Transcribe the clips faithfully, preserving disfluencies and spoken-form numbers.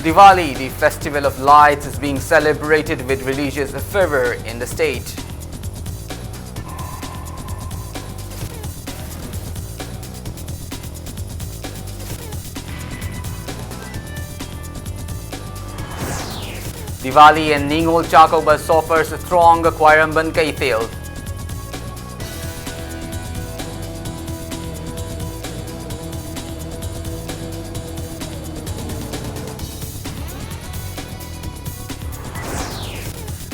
Diwali, the festival of lights, is being celebrated with religious fervor in the state. Diwali and Ningol Chakouba suffers strong Khwairamband Keithel.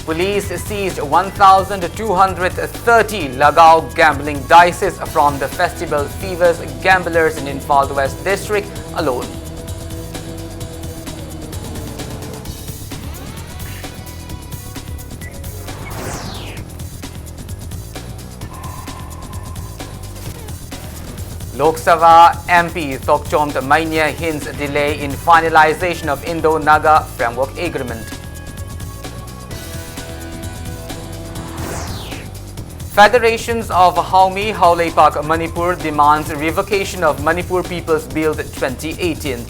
Police seized one thousand two hundred thirty Lagaon gambling dices from the festival fever's gamblers in Imphal West District alone. Lok Sabha M P Thokchom Mania hints delay in finalization of Indo-Naga Framework Agreement. Federations of Haumi Haoleipak Manipur demands revocation of Manipur People's Bill twenty eighteen.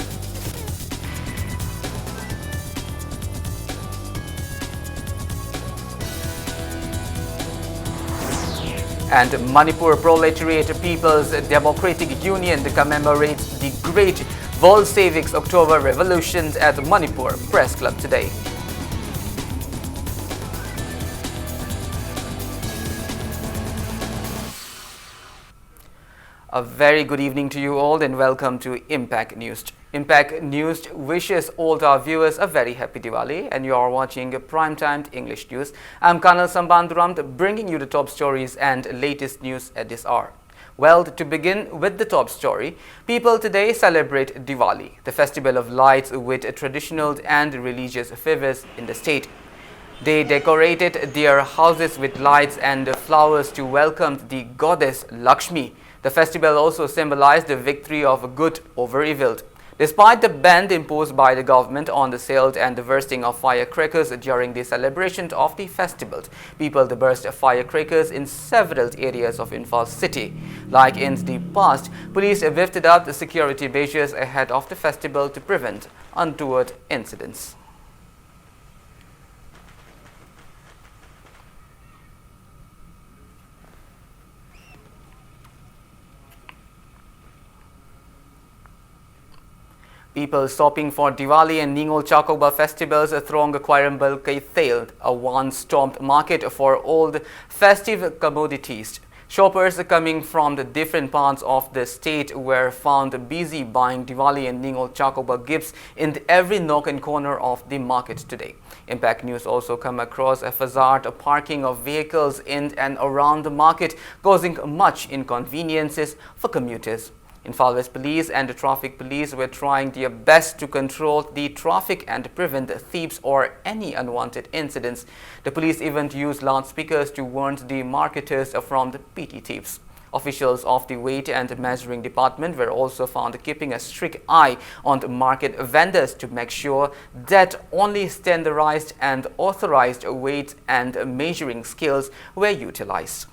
And Manipur Proletariat People's Democratic Union commemorates the great Bolsheviks October Revolutions at Manipur Press Club today. A very good evening to you all and welcome to Impact News. Impact News wishes all our viewers a very happy Diwali, and you are watching Primetime English News. I'm Colonel Samban Duram, bringing you the top stories and latest news at this hour. Well, to begin with the top story, people today celebrate Diwali, the festival of lights with traditional and religious fervors in the state. They decorated their houses with lights and flowers to welcome the goddess Lakshmi. The festival also symbolized the victory of good over evil. Despite the ban imposed by the government on the sale and the bursting of firecrackers during the celebration of the festival, people burst firecrackers in several areas of Imphal city. Like in the past, police beefed up the security measures ahead of the festival to prevent untoward incidents. People shopping for Diwali and Ningol Chakouba festivals thronged Khwairambal Keithel's once-stocked market for all the festive commodities. Shoppers coming from the different parts of the state were found busy buying Diwali and Ningol Chakouba gifts in every nook and corner of the market today. Impact News also come across a hazard of parking of vehicles in and around the market, causing much inconveniences for commuters. Imphal West Police and the Traffic Police were trying their best to control the traffic and prevent thieves or any unwanted incidents. The police even used loudspeakers to warn the marketers from the petty thieves. Officials of the weight and measuring department were also found keeping a strict eye on the market vendors to make sure that only standardized and authorized weight and measuring scales were utilized.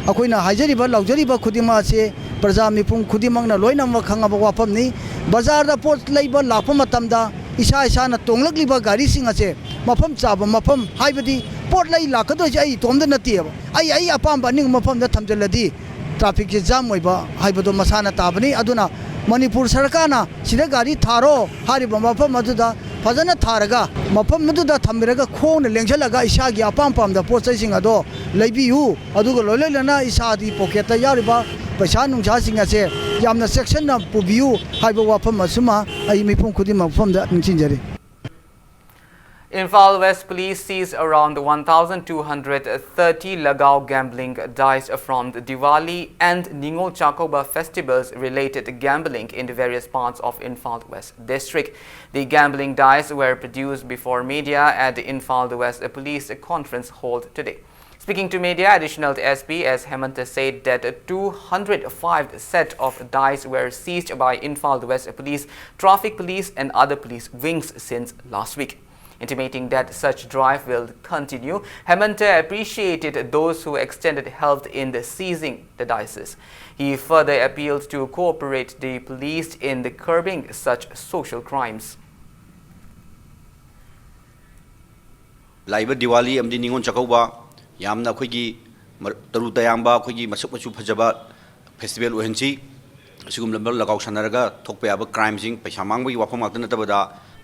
ꯑꯩꯈꯣꯏꯅ ꯍꯥꯏꯖꯔꯤꯕ ꯂꯥꯎꯖꯔꯤꯕ ꯈꯨꯗꯤꯡꯃꯛ ꯑꯁꯤ ꯄ꯭ꯔꯖꯥ ꯃꯤꯄꯨꯝ ꯈꯨꯗꯤꯡꯃꯛꯅ ꯂꯣꯏꯅꯃꯛ ꯈꯪꯉꯕ ꯋꯥꯐꯝꯅꯤ꯫ ꯕꯖꯥꯔꯗ ꯄꯣꯠ ꯂꯩꯕ ꯂꯥꯛꯄ ꯃꯇꯝꯗ ꯏꯁꯥ ꯏꯁꯥꯅ ꯇꯣꯡꯂꯛꯂꯤꯕ ꯒꯥꯔꯤꯁꯤꯡ ꯑꯁꯦ ꯃꯐꯝ ꯆꯥꯕ ꯃꯐꯝ, ꯍꯥꯏꯕꯗꯤ ꯄꯣꯠ ꯂꯩ ꯂꯥꯛꯀꯗꯣꯏꯁꯦ ꯑꯩ ꯏꯇꯣꯝꯇ ꯅꯠꯇꯦꯕ, ꯑꯩ ꯑꯩ ꯑꯄꯥꯝꯕ ꯑꯅꯤꯡꯕ ꯃꯐꯝꯗ ꯊꯝꯖꯤꯜꯂꯗꯤ ꯇ꯭ꯔꯥꯐꯤꯛꯁꯦ ꯖꯥꯝ ꯑꯣꯏꯕ ꯍꯥꯏꯕꯗꯣ ꯃꯁꯥꯅ ꯇꯥꯕꯅꯤ꯫ ꯑꯗꯨꯅ ꯃꯅꯤꯄꯨꯔ ꯁꯔꯀꯥꯔꯅ ꯁꯤꯗ ꯒꯥꯔꯤ ꯊꯥꯔꯣ ꯍꯥꯏꯔꯤꯕ ꯃꯐꯝ ꯑꯗꯨꯗ ꯐꯖꯅ ꯊꯥꯔꯒ, ꯃꯐꯝ ꯑꯗꯨꯗ ꯊꯝꯕꯤꯔꯒ ꯈꯣꯡꯅ ꯂꯦꯡꯁꯤꯜꯂꯒ ꯏꯁꯥꯒꯤ ꯑꯄꯥꯝ ꯄꯥꯝꯗ ꯄꯣꯠ ꯆꯩꯁꯤꯡ ꯑꯗꯣ ꯂꯩꯕꯤꯌꯨ꯫ ꯑꯗꯨꯒ ꯂꯣꯏ ꯂꯣꯏꯅꯅ ꯏꯁꯥꯒꯤ ꯄꯣꯀꯦꯠꯇ ꯌꯥꯎꯔꯤꯕ ꯄꯩꯁꯥ ꯅꯨꯡꯁꯥꯁꯤꯡ ꯑꯁꯦ ꯌꯥꯝꯅ ꯆꯦꯛꯁꯤꯟꯅ ꯄꯨꯕꯤꯌꯨ ꯍꯥꯏꯕ ꯋꯥꯐꯝ ꯑꯁꯤꯃ ꯑꯩ ꯃꯤꯄꯨꯝ ꯈꯨꯗꯤꯡꯃꯛ ꯃꯐꯝꯗ ꯅꯤꯡꯁꯤꯡꯖꯔꯤ꯫ Imphal West Police seized around one thousand two hundred thirty Lagao gambling dice from the Diwali and Ningol Chakouba festivals related gambling in the various parts of Imphal West District. The gambling dice were produced before media at the Imphal West Police conference hall today. Speaking to media, Additional S P S Hemanta said that two hundred five set of dice were seized by Imphal West Police, Traffic Police and other police wings since last week. Intimating that such drive will continue, Hemanta appreciated those who extended help in the seizing the dices. He further appealed to cooperate the police in the curbing such social crimes. ꯂꯥꯛꯏꯕ ꯗꯤꯋꯥꯂꯤ ꯑꯃꯗꯤ ꯅꯤꯉꯣꯜ ꯆꯥꯛꯀꯧꯕ ꯌꯥꯝꯅ ꯑꯩꯈꯣꯏꯒꯤ ꯃ-, ꯇꯔꯨ ꯇꯌꯥꯝꯕ, ꯑꯩꯈꯣꯏꯒꯤ ꯃꯁꯛ ꯃꯆꯨ ꯐꯖꯕ ꯐꯦꯁꯇꯤꯚꯦꯜ ꯑꯣꯏꯍꯟꯁꯤ꯫ ꯑꯁꯤꯒꯨꯝꯂꯕ ꯂꯒꯥꯎ ꯁꯥꯟꯅꯔꯒ ꯊꯣꯛꯄ ꯌꯥꯕ ꯀ꯭ꯔꯥꯏꯝꯁꯤꯡ, ꯄꯩꯁꯥ ꯃꯥꯡꯕꯒꯤ ꯋꯥꯐꯝ ꯉꯥꯛꯇ ꯅꯠꯇꯕꯗ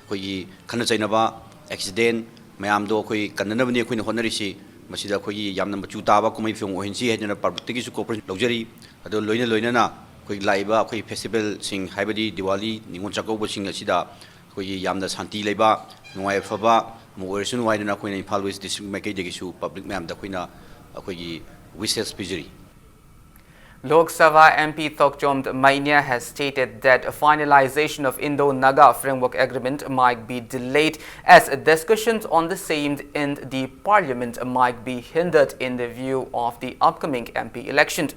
ꯑꯩꯈꯣꯏꯒꯤ ꯈꯠꯅ ꯆꯩꯅꯕ, ꯑꯦꯛꯁꯤꯗꯦꯟ ꯃꯌꯥꯝꯗꯣ ꯑꯩꯈꯣꯏ ꯀꯟꯅꯅꯕꯅꯤ ꯑꯩꯈꯣꯏꯅ ꯍꯣꯠꯅꯔꯤꯁꯤ꯫ ꯃꯁꯤꯗ ꯑꯩꯈꯣꯏꯒꯤ ꯌꯥꯝꯅ ꯃꯆꯨ ꯇꯥꯕ ꯀꯨꯝꯍꯩ ꯐꯤꯌꯣꯡ ꯑꯣꯏꯍꯟꯁꯤ ꯍꯥꯏꯗꯨꯅ ꯄꯕ꯭ꯂꯤꯛꯇꯒꯤꯁꯨ ꯀꯣꯑꯣꯄꯔꯦꯁꯟ ꯂꯧꯖꯔꯤ꯫ ꯑꯗꯣ ꯂꯣꯏꯅ ꯂꯣꯏꯅꯅ ꯑꯩꯈꯣꯏ ꯂꯥꯛꯏꯕ ꯑꯩꯈꯣꯏ ꯐꯦꯁꯇꯤꯚꯦꯜꯁꯤꯡ ꯍꯥꯏꯕꯗꯤ ꯗꯤꯋꯥꯂꯤ, ꯅꯤꯉꯣꯜ ꯆꯥꯛꯀꯧꯕꯁꯤꯡ ꯑꯁꯤꯗ ꯑꯩꯈꯣꯏꯒꯤ ꯌꯥꯝꯅ ꯁꯥꯟꯇꯤ ꯂꯩꯕ, ꯅꯨꯡꯉꯥꯏ ꯌꯥꯏꯐꯕ ꯑꯃ ꯑꯣꯏꯔꯁꯅꯨ ꯍꯥꯏꯗꯨꯅ ꯑꯩꯈꯣꯏꯅ ꯏꯝꯐꯥꯜ ꯋꯦꯁ ꯗꯤꯁꯇ꯭ꯔꯤꯛ ꯃꯥꯏꯀꯩꯗꯒꯤꯁꯨ ꯄꯕ꯭ꯂꯤꯛ ꯃꯌꯥꯝꯗ ꯑꯩꯈꯣꯏꯅ ꯑꯩꯈꯣꯏꯒꯤ wishes ꯄꯤꯖꯔꯤ꯫ Lok Sabha M P Thokchom Mainia has stated that a finalization of Indo-Naga Framework Agreement might be delayed as discussions on the same in the parliament might be hindered in the view of the upcoming M P election.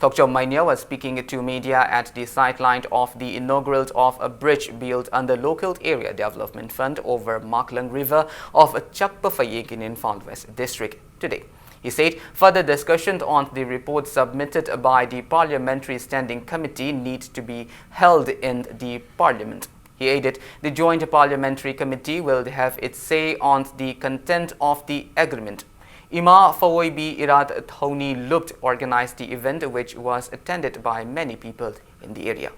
Thokchom Mainia was speaking to media at the sideline of the inaugural of a bridge built under Local Area Development Fund over Maklang River of Chakpafayek in Imphal West District today. He said further discussion on the report submitted by the Parliamentary Standing Committee need to be held in the Parliament. He added the Joint Parliamentary Committee will have its say on the content of the agreement. Ima Fawoibi Irat Thoni Lupt organized the event, which was attended by many people in the area.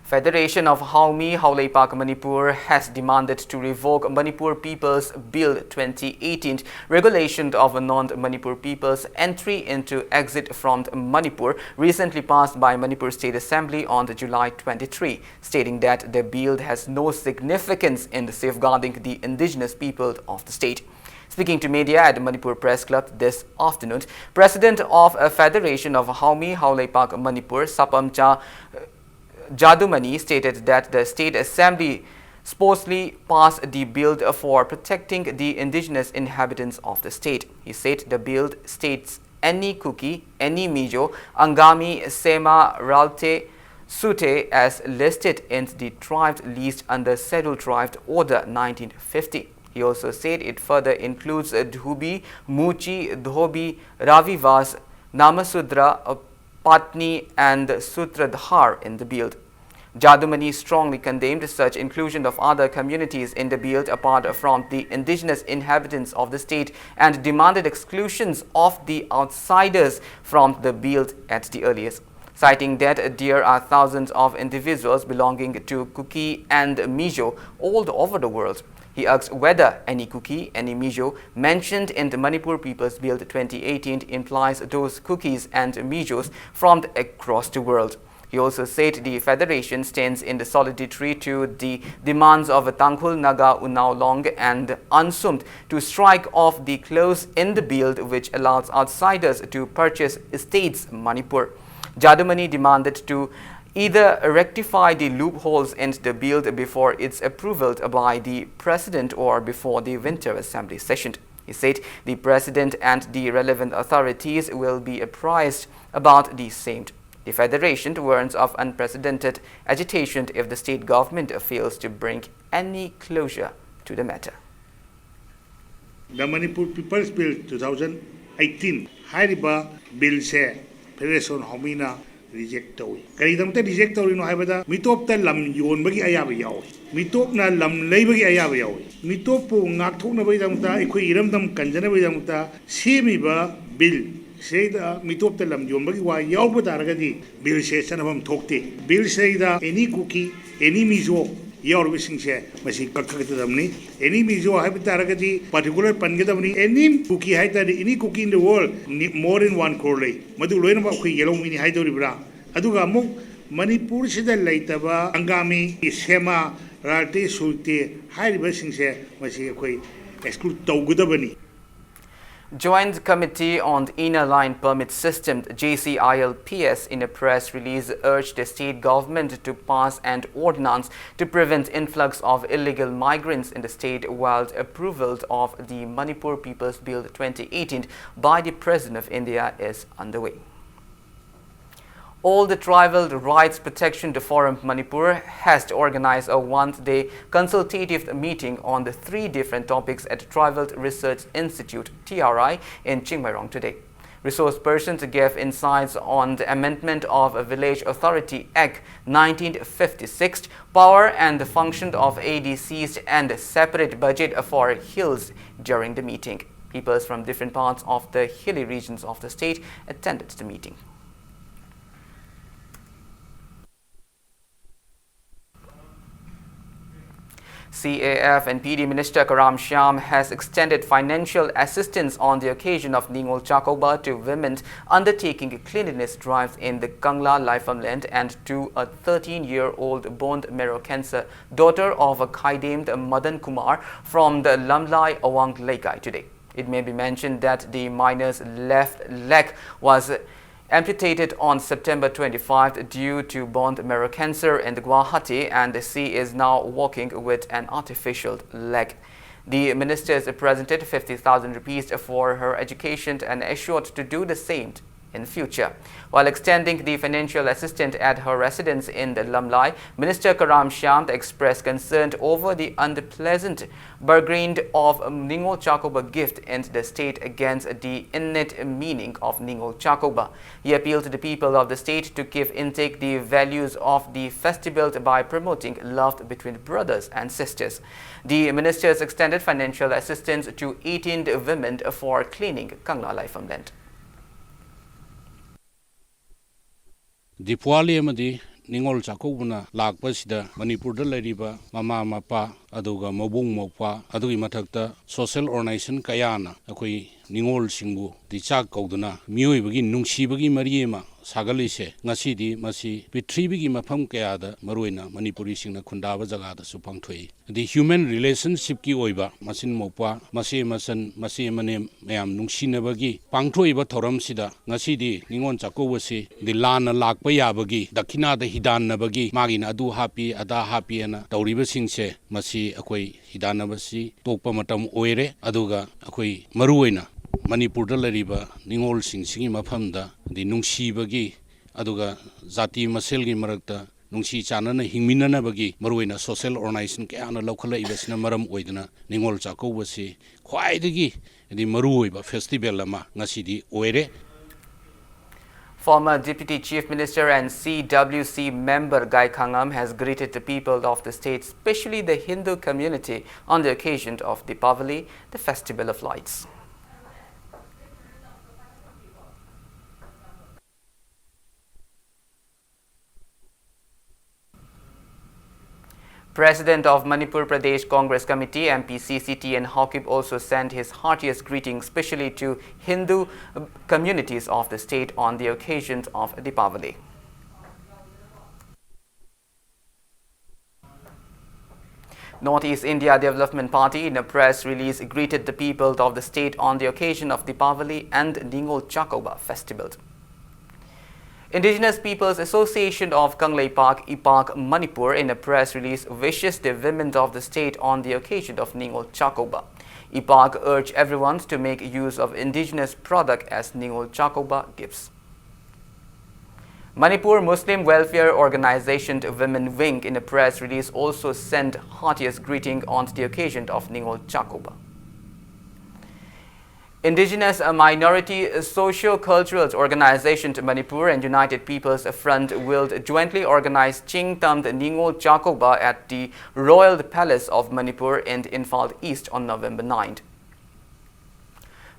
Federation of Haumi Haoleipak Manipur has demanded to revoke Manipur People's Bill twenty eighteen, regulation of non-Manipur people's entry into exit from Manipur, recently passed by Manipur State Assembly on the July twenty-three, stating that the bill has no significance in safeguarding the indigenous people of the state. Speaking to media at the Manipur Press Club this afternoon, President of a Federation of Haumi Haoleipak Manipur, Sapamcha Jadumani, stated that the State Assembly Sporsley passed the bill for protecting the indigenous inhabitants of the state. He said the bill states any Kuki, any Mizo, Angami, Sema, Ralte, Sute as listed in the tribe list under Scheduled Tribe Order nineteen fifty. He also said it further includes Dhubi, Muchi, Dhobi, Ravivas, Namasudra, Patni and Sutradhar in the bill. Jadumani strongly condemned such inclusion of other communities in the bill apart from the indigenous inhabitants of the state and demanded exclusions of the outsiders from the bill at the earliest, citing that there are thousands of individuals belonging to Kuki and Mizo all over the world. He asks whether any Kuki, any Mizo mentioned in the Manipur People's Bill twenty eighteen implies those Kukis and Mizos from across the world. He also said the federation stands in the solidarity to the demands of Tangkhul, Naga, Unnao, Long and Ansum to strike off the clause in the bill which allows outsiders to purchase estates Manipur. Jadumani demanded to either rectify the loopholes in the bill before it's approved by the president or before the winter assembly session. He said the president and the relevant authorities will be apprised about the same. The federation warns of unprecedented agitation if the state government fails to bring any closure to the matter. The Manipur People's Bill two thousand eighteen ꯍꯥꯏꯔꯤꯕ ꯕꯤꯜꯁꯦ federation ꯍꯥꯎꯃꯤꯅ reject ꯇꯧꯏ꯫ ꯀꯔꯤꯒꯤꯗꯃꯛꯇ reject ꯇꯧꯔꯤꯅꯣ ꯍꯥꯏꯕꯗ ꯃꯤꯇꯣꯞꯇ ꯂꯝ ꯌꯣꯟꯕꯒꯤ ꯑꯌꯥꯕ ꯌꯥꯎꯏ, ꯃꯤꯇꯣꯞꯅ ꯂꯝ ꯂꯩꯕꯒꯤ ꯑꯌꯥꯕ ꯌꯥꯎꯏ꯫ ꯃꯤꯇꯣꯞꯄꯨ ꯉꯥꯛꯊꯣꯛꯅꯕꯒꯤꯗꯃꯛꯇ, ꯑꯩꯈꯣꯏ ꯏꯔꯝꯗꯝ ꯀꯟꯖꯅꯕꯒꯤꯗꯃꯛꯇ ꯁꯦꯝꯃꯤꯕ ꯕꯤꯜ ꯁꯤꯗꯩꯗ ꯃꯤꯇꯣꯞꯇ ꯂꯝ ꯌꯣꯟꯕꯒꯤ ꯋꯥ ꯌꯥꯎꯕ ꯇꯥꯔꯒꯗꯤ ꯕꯤꯜꯁꯦ ꯆꯠꯅꯐꯝ ꯊꯣꯛꯇꯦ꯫ ꯕꯤꯜꯁꯤꯗꯩꯗ ꯑꯦꯅꯤ ꯀꯨꯀꯤ, ꯑꯦꯅꯤ ꯃꯤꯖꯣ ꯌꯥꯎꯔꯤꯕꯁꯤꯡꯁꯦ ꯃꯁꯤ ꯀꯛꯊꯠꯀꯗꯕꯅꯤ꯫ ꯑꯦꯅꯤ ꯃꯤꯖꯣ ꯍꯥꯏꯕ ꯇꯥꯔꯒꯗꯤ ꯄꯥꯔꯇꯤꯀꯨꯂꯔ ꯄꯟꯒꯗꯕꯅꯤ꯫ ꯑꯦꯅꯤ ꯀꯨꯀꯤ ꯍꯥꯏ ꯇꯥꯔꯗꯤ, any Kuki in the world more than one crore ꯂꯩ, ꯃꯗꯨ ꯂꯣꯏꯅꯃꯛ ꯑꯩꯈꯣꯏ ꯌꯦꯜꯍꯧꯃꯤꯅꯤ ꯍꯥꯏꯗꯧꯔꯤꯕ꯭ꯔꯥ? ꯑꯗꯨꯒ ꯑꯃꯨꯛ ꯃꯅꯤꯄꯨꯔꯁꯤꯗ ꯂꯩꯇꯕ ꯑꯪꯒꯥꯃꯤ, ꯁꯦꯃꯥ, ꯔꯥꯜꯇꯦ, ꯁꯨꯜꯇꯦ ꯍꯥꯏꯔꯤꯕꯁꯤꯡꯁꯦ ꯃꯁꯤ ꯑꯩꯈꯣꯏ ꯑꯦꯛꯁꯀ꯭ꯂꯨꯗ ꯇꯧꯒꯗꯕꯅꯤ꯫ Joint Committee on the Inner Line Permit System, J C I L P S, in a press release urged the state government to pass an ordinance to prevent influx of illegal migrants in the state, while approval of the Manipur People's Bill twenty eighteen by the President of India is underway. All the Tribal Rights Protection Forum Manipur has to organize a one-day consultative meeting on the three different topics at Tribal Research Institute, T R I, in Chingmeirong today. Resource persons gave insights on the amendment of Village Authority Act nineteen fifty-six, power and the function of A D Cs, and a separate budget for hills during the meeting. Peoples from different parts of the hilly regions of the state attended the meeting. C A F and P D Minister Karam Shyam has extended financial assistance on the occasion of Ningol Chakouba to women undertaking cleanliness drives in the Kangla Laifam land and to a thirteen-year-old bone marrow cancer daughter of a Khaidem Madan Kumar from the Lamlai Awang Leikai today. It may be mentioned that the minor's left leg was amputated on September twenty-fifth due to bone marrow cancer in Guwahati, and she is now walking with an artificial leg. The ministers presented fifty thousand rupees for her education and assured to do the same in future. While extending the financial assistance at her residence in the Lamlai, Minister Karam Shyam expressed concern over the unpleasant background of Ningol Chakouba gift in the state against the innate meaning of Ningol Chakouba. He appealed to the people of the state to give intake the values of the festival by promoting love between brothers and sisters. The ministers extended financial assistance to eighteen women for cleaning Kangla Laifam land. ꯗꯤꯄꯋꯥꯂꯤ ꯑꯃꯗꯤ ꯅꯤꯉꯣꯜ ꯆꯥꯛꯀꯧꯕꯅ ꯂꯥꯛꯄꯁꯤꯗ ꯃꯅꯤꯄꯨꯔꯗ ꯂꯩꯔꯤꯕ ꯃꯃꯥ ꯃꯄꯥ, ꯑꯗꯨꯒ ꯃꯕꯨꯡ ꯃꯧꯄ꯭ꯋꯥ, ꯑꯗꯨꯒꯤ ꯃꯊꯛꯇ social organization ꯀꯌꯥꯅ ꯑꯩꯈꯣꯏ ꯅꯤꯉꯣꯜꯁꯤꯡꯕꯨ ꯗꯤ ꯆꯥꯛ ꯀꯧꯗꯨꯅ ꯃꯤꯑꯣꯏꯕꯒꯤ ꯅꯨꯡꯁꯤꯕꯒꯤ ꯃꯔꯤ ꯑꯃ ꯁꯥꯒꯠꯂꯤꯁꯦ ꯉꯁꯤꯗꯤ ꯃꯁꯤ ꯄ꯭ꯔꯤꯊꯤꯕꯤꯒꯤ ꯃꯐꯝ ꯀꯌꯥꯗ, ꯃꯔꯨꯑꯣꯏꯅ ꯃꯅꯤꯄꯨꯔꯤꯁꯤꯡꯅ ꯈꯨꯟꯗꯥꯕ ꯖꯒꯥꯗꯁꯨ ꯄꯥꯡꯊꯣꯛꯏ꯫ ꯑꯗꯩ human relationshipꯀꯤ ꯑꯣꯏꯕ ꯃꯆꯤꯟ ꯃꯧꯄ꯭ꯋꯥ, ꯃꯆꯦ ꯃꯆꯟ, ꯃꯆꯦ ꯃꯅꯦꯝ ꯃꯌꯥꯝ ꯅꯨꯡꯁꯤꯅꯕꯒꯤ ꯄꯥꯡꯊꯣꯛꯏꯕ ꯊꯧꯔꯝꯁꯤꯗ ꯉꯁꯤꯗꯤ ꯅꯤꯉꯣꯜ ꯆꯥꯛꯀꯧꯕꯁꯤ ꯗꯤ ꯂꯥꯟꯅ ꯂꯥꯛꯄ ꯌꯥꯕꯒꯤ, ꯗꯈꯤꯅꯥꯗ ꯍꯤꯗꯥꯟꯅꯕꯒꯤ, ꯃꯥꯒꯤꯅ ꯑꯗꯨ ꯍꯥꯞꯄꯤ, ꯑꯗꯥ ꯍꯥꯞꯄꯤ ꯍꯥꯏꯅ ꯇꯧꯔꯤꯕꯁꯤꯡꯁꯦ, ꯃꯁꯤ ꯑꯩꯈꯣꯏ ꯍꯤꯗꯥꯟꯅꯕꯁꯤ ꯇꯣꯛꯄ ꯃꯇꯝ ꯑꯣꯏꯔꯦ꯫ ꯑꯗꯨꯒ ꯑꯩꯈꯣꯏ ꯃꯔꯨꯑꯣꯏꯅ ꯃꯅꯤꯄꯨꯔꯗ ꯂꯩꯔꯤꯕ ꯅꯤꯉꯣꯜꯁꯤꯡꯁꯤꯒꯤ ꯃꯐꯝꯗ ꯗꯤ ꯅꯨꯡꯁꯤꯕꯒꯤ, ꯑꯗꯨꯒ ꯖꯥꯇꯤ ꯃꯁꯦꯜꯒꯤ ꯃꯔꯛꯇ ꯅꯨꯡꯁꯤ ꯆꯥꯟꯅꯅ ꯍꯤꯡꯃꯤꯟꯅꯅꯕꯒꯤ ꯃꯔꯨꯑꯣꯏꯅ social organization ꯀꯌꯥꯅ ꯂꯧꯈꯠꯂꯛꯏꯕꯁꯤꯅ ꯃꯔꯝ ꯑꯣꯏꯗꯨꯅ ꯅꯤꯉꯣꯜ ꯆꯥꯛꯀꯧꯕꯁꯤ ꯈ꯭ꯋꯥꯏꯗꯒꯤ ꯍꯥꯏꯗꯤ ꯃꯔꯨꯑꯣꯏꯕ festival ꯑꯃ ꯉꯁꯤꯗꯤ ꯑꯣꯏꯔꯦ꯫ Former Deputy Chief Minister and C W C member Gai Khangam has greeted the people of the state, especially the Hindu community, on the occasion of Deepavali, the festival of lights. President of Manipur Pradesh Congress Committee, M P C C, T N Haokip also sent his heartiest greetings, specially to Hindu communities of the state on the occasion of Deepavali. Northeast India Development Party, in a press release, greeted the people of the state on the occasion of Deepavali and Ningol Chakouba festival. Indigenous Peoples Association of Kangleipak, IPAK Manipur, in a press release, wishes the women of the state on the occasion of Ningol Chakouba. IPAK urge everyone to make use of indigenous product as Ningol Chakouba gifts. Manipur Muslim Welfare Organization Women Wing, in a press release, also sent heartiest greeting on the occasion of Ningol Chakouba. Indigenous Minority Socio-Cultural Organization Manipur and United People's Front will jointly organize Chingtamd Ningol Chakouba at the Royal Palace of Manipur in Imphal East on November ninth.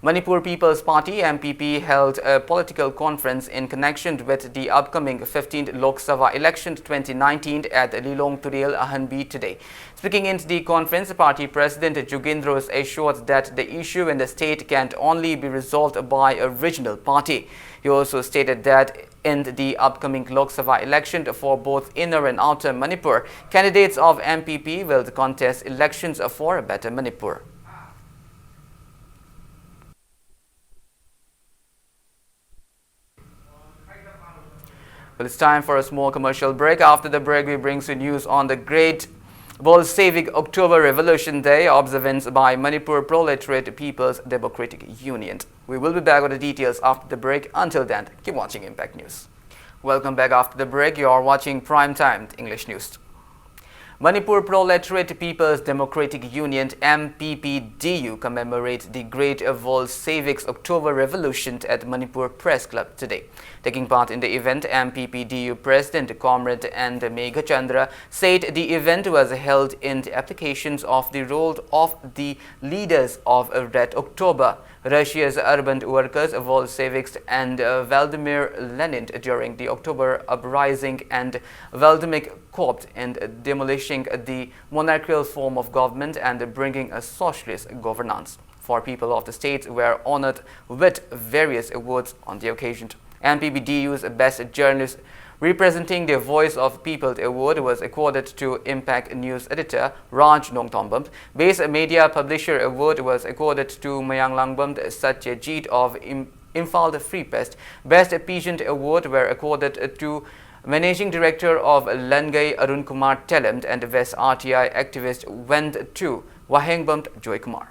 Manipur People's Party, M P P, held a political conference in connection with the upcoming fifteenth Lok Sabha election twenty nineteen at Lilong Turial Ahanbi today. Speaking in the conference, party president Jugendros assured that the issue in the state can only be resolved by a regional party. He also stated that in the upcoming Lok Sabha election for both Inner and Outer Manipur, candidates of M P P will contest elections for a better Manipur. Well, it's time for a small commercial break. After the break, we bring you news on the Great Bolshevik October Revolution Day observance by Manipur Proletariat People's Democratic Union. We will be back with the details after the break. Until then, keep watching Impact News. Welcome back after the break. You are watching Prime Time English News. Manipur Proletariat People's Democratic Union, M P P D U, commemorate the Great Bolsheviks October Revolution at Manipur Press Club today. Taking part in the event, M P P D U President Comrade N Meghachandra said the event was held in the applications of the role of the leaders of Red October, Russia's urban workers, Bolsheviks, and uh, Vladimir Lenin during the October uprising and Vladimir Corps in demolishing the monarchical form of government and bringing a socialist governance. Four people of the state were honored with various awards on the occasion. M P P D U's Best Journalist Representing the Voice of People award was accorded to Impact News editor Raj Nongthombam. Best Media Publisher award was accorded to Mayanglangbam Satyajit of Im- Imphal Free Press. Best Pageant award were accorded to Managing Director of Langai Arun Kumar Telam, and Best R T I activist went to Wahengbam Joy Kumar.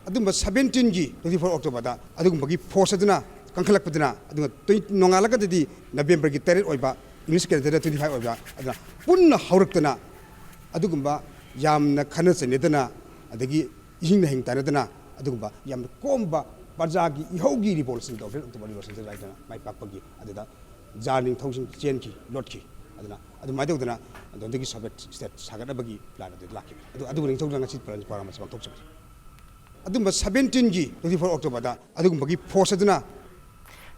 ꯑꯗꯨꯝꯕ ꯁꯕꯦꯟꯇꯤꯟꯒꯤ twenty four ꯑꯣꯛꯇꯣꯕꯔꯗ ꯑꯗꯨꯒꯨꯝꯕꯒꯤ force ꯑꯗꯨꯅ ꯀꯟꯈꯠꯂꯛꯄꯗꯨꯅ ꯑꯗꯨꯒ ꯇ꯭ꯋꯦꯟ- ꯅꯣꯡꯉꯥꯜꯂꯒꯗꯤ ꯅꯕꯦꯝꯕꯔꯒꯤ ꯇꯔꯦꯠ ꯑꯣꯏꯕ, English ꯀꯦꯂꯦꯟꯗꯔꯗ twenty five ꯑꯣꯏꯕ, ꯑꯗꯨꯅ ꯄꯨꯟꯅ ꯍꯧꯔꯛꯇꯅ ꯑꯗꯨꯒꯨꯝꯕ ꯌꯥꯝꯅ ꯈꯠꯅ ꯆꯩꯅꯗꯅ, ꯑꯗꯒꯤ ꯏꯍꯤꯡ ꯅꯥꯍꯤꯡ ꯇꯥꯟꯅꯗꯅ, ꯑꯗꯨꯒꯨꯝꯕ ꯌꯥꯝꯅ ꯀꯣꯝꯕ ꯄ꯭ꯔꯖꯥꯒꯤ ꯏꯍꯧꯒꯤ ꯔꯤꯚꯣꯂꯨꯁꯟ ꯇꯧꯈ꯭ꯔꯦ꯫ ꯑꯣꯛꯇꯣꯕꯔ ꯔꯤꯚꯣꯂꯨꯁꯟꯁꯤꯗ ꯍꯥꯏꯗꯅ ꯃꯥꯏ ꯄꯥꯛꯄꯒꯤ ꯑꯗꯨꯗ ꯖꯥꯔ ꯅꯤꯡꯊꯧꯁꯤꯡ ꯆꯦꯟꯈꯤ, ꯂꯣꯠꯈꯤ꯫ ꯑꯗꯨꯅ ꯑꯗꯨꯃꯥꯏꯅ ꯇꯧꯗꯅ ꯑꯗꯣꯝꯗꯒꯤ ꯁꯣꯚꯤꯌꯦꯠ ꯁ꯭ꯇꯦꯠ ꯁꯥꯒꯠꯅꯕꯒꯤ ꯄ꯭ꯂꯥꯟ ꯑꯗꯨ ꯂꯥꯛꯈꯤꯕꯅꯤ꯫ ꯑꯗꯨ ꯑꯗꯨꯕꯨ ꯅꯤꯡꯊꯧꯗꯨꯅ ꯉꯁꯤ ꯄ꯭ꯔꯣꯒ꯭ꯔꯥꯝ ꯑꯁꯤ ꯄꯥꯡꯊꯣꯛꯆꯕꯅꯤ꯫ ꯑꯗꯨꯝꯕ ꯁꯕꯦꯟꯇꯤꯟꯒꯤ ꯇ꯭ꯋꯦꯟꯇꯤ ꯐꯣꯔ ꯑꯣꯛꯇꯣꯕꯔꯗ ꯑꯗꯨꯒꯨꯝꯕꯒꯤ ꯐꯣꯔꯁ ꯑꯗꯨꯅ